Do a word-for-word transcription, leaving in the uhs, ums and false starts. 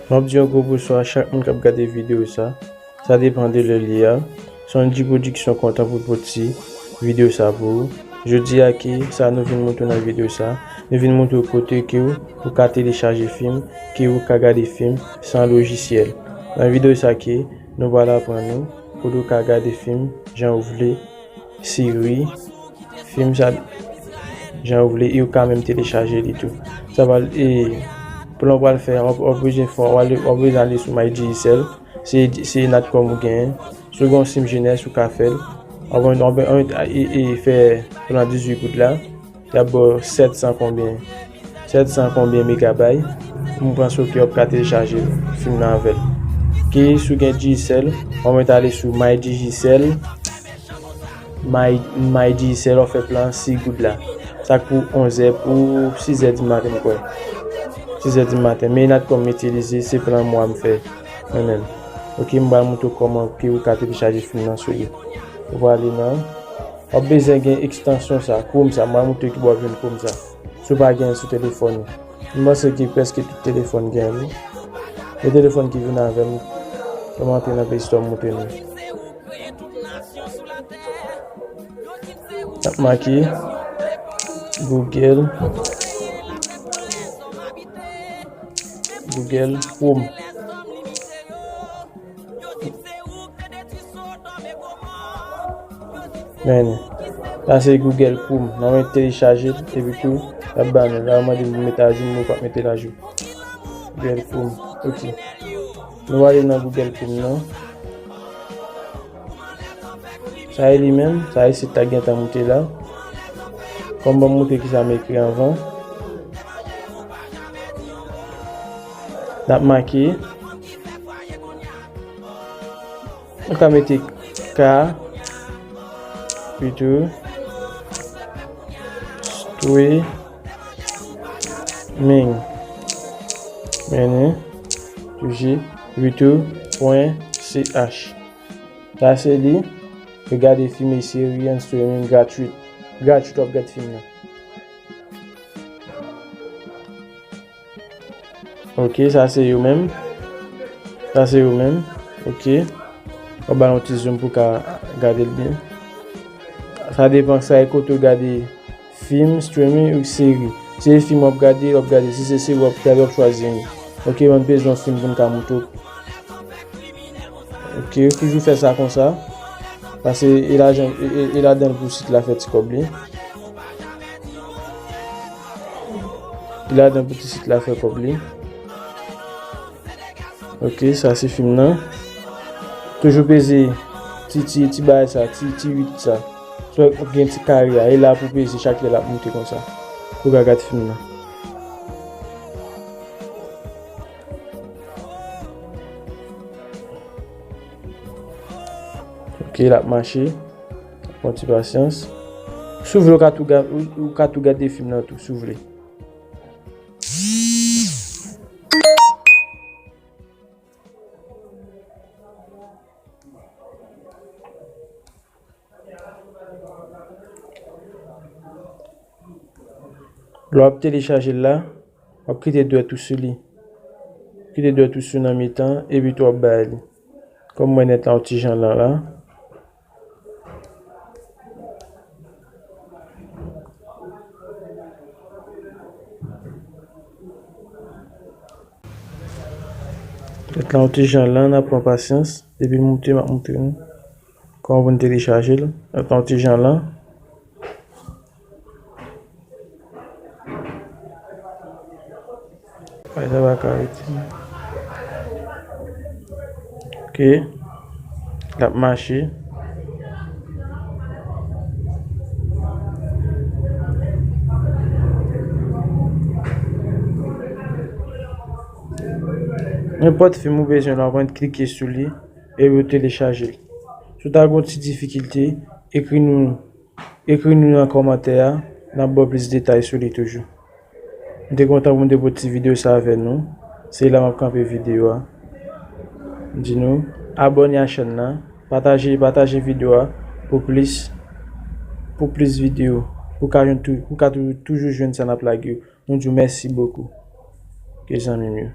M ap di yon gwo bonswa a chak moun k ap gade videyo sa. Sa depann de lè li ye a. Sonji Production kontan pou l pote videyo sa pou ou. Jodi a ki sa nou vin montre w nan videyo sa? Nou vin montre w kote ke w, ou ka telechaje fim, ke w ka gade fim san lojisyèl. Nan videyo sa ki nou pral aprann ou kote w ka gade fim jan ou vle, seri, fim sa jan ou vle, e ou ka menm telechaje li tou. Sa pral, e, plan w pral fè, w ap, w ap bezwen fè, w ap, w ap bezwen ale sou MyDigicel. Se, se Natcom ou genyen. Si w gen yon sim jenès, ou ka fè l. W ap, w ap, w ap, e, e, fè plan dizuit goud la. Y ap ba w sèt san konbyen, sèt san konbyen megabay. M panse w ke w ap ka telechaje fim nan avè l. Ki si w gen Digicel, w ap mèt ale sou MyDigicel. My, MyDigicel, w ap fè plan sis goud la. Sa k pou onzè, pou sizè di maten, m kwè. Sizè di maten. Men Natcom m itilize, se plan mwa m fè mwen menm. Ok, m pral montre w kòman ke ou ka telechaje fim nan sou li. Ou prale nan, w ap bezwen gen ekstansyon sa, Chrome sa, m pral montre w ki bò w ap jwenn Chrome sa. Si w pa gen l sou telefòn ou. M panse ke prèske tout telefòn gen li. Gen telefòn ki vin avè l. Kòman antre nan Play Store, m montre nou. N ap make Google, Google Chrome. Men, sa se Google Chrome. N ap mete telechaje l, epi tou, l ap ba nou. La, yo mande m pou mete ajou, mwen pa mete l ajou. Google Chrome. Ok. Nou ale nan Google Chrome nan. Sa e li menm, sa e sit la gentan moute la. Kòm ban m montre ki sa m ekri anvan. N ap make. Nou ka mete K, epi tou, streaming. Meni, tou G, epi tou, pwen C H. Sa se li. Regade fim e seri an streaming gratuit. Gratuit w ap gade fim nan. Ok, sa se yo menm. Sa se yo menm. Ok. W ap ba l yon ti zoom pou w ka gade l byen. Sa depann sa e kote w gade fim, streaming ou seri. Si se fim w ap gade, w ap gade. Si se seri w ap gade, w ap chwazi youn. Ok, mwen bezwen yon fim pou m ka montre w. Ok, ou toujou fè sa konsa. Paske e lajan, e, e, e ladan l pou sit la fè ti kòb li. E ladan pou ti sit la fè kòb li. Ok, sa se fim nan. Toujou peze ti, ti, ti bagay sa, ti, ti uit sa. Swa gen ti kare a, e la pou peze chak lè l ap moute konsa. Pou ka gade fim nan. Ok, l ap mache. Pran ti pasyans. Si w vle, ou ka tou ga-, ou, ou ka tou gade fim nan tou, si w vle. Lè w ap telechaje l la, w ap kite dwèt ou sou li. Kite dwèt ou sou nan mitan, epi tou w ap bay li. Kòm mwen nèt la, yon ti jan lan la. Nèt la, yon ti jan lan, n ap pran pasyans. Depi l moute, m ap montre nou kòman pou n telechaje l. Nèt la, yon ti jan lan. Ay, sa pa ka rete. Ok. L ap mache. Nenpòt fim ou bezwen la, w ap klike sou li epi w telechaje l. Si w ta gen yon ti difikilte, ekri nou Ekri nou nan kòmantè a, n ap ba w plis detay sou li toujou. M te kontan pou m te pote ti videyo sa avè nou. Se la m ap kanpe videyo a. M di nou, abòne a chèn nan, pataje, pataje videyo a pou plis, pou plis videyo, pou ka jwenn tou, pou ka tou, toujou jwenn sa n ap lage yo. Nou di w mèsi bokou. Ke zanmi m yo.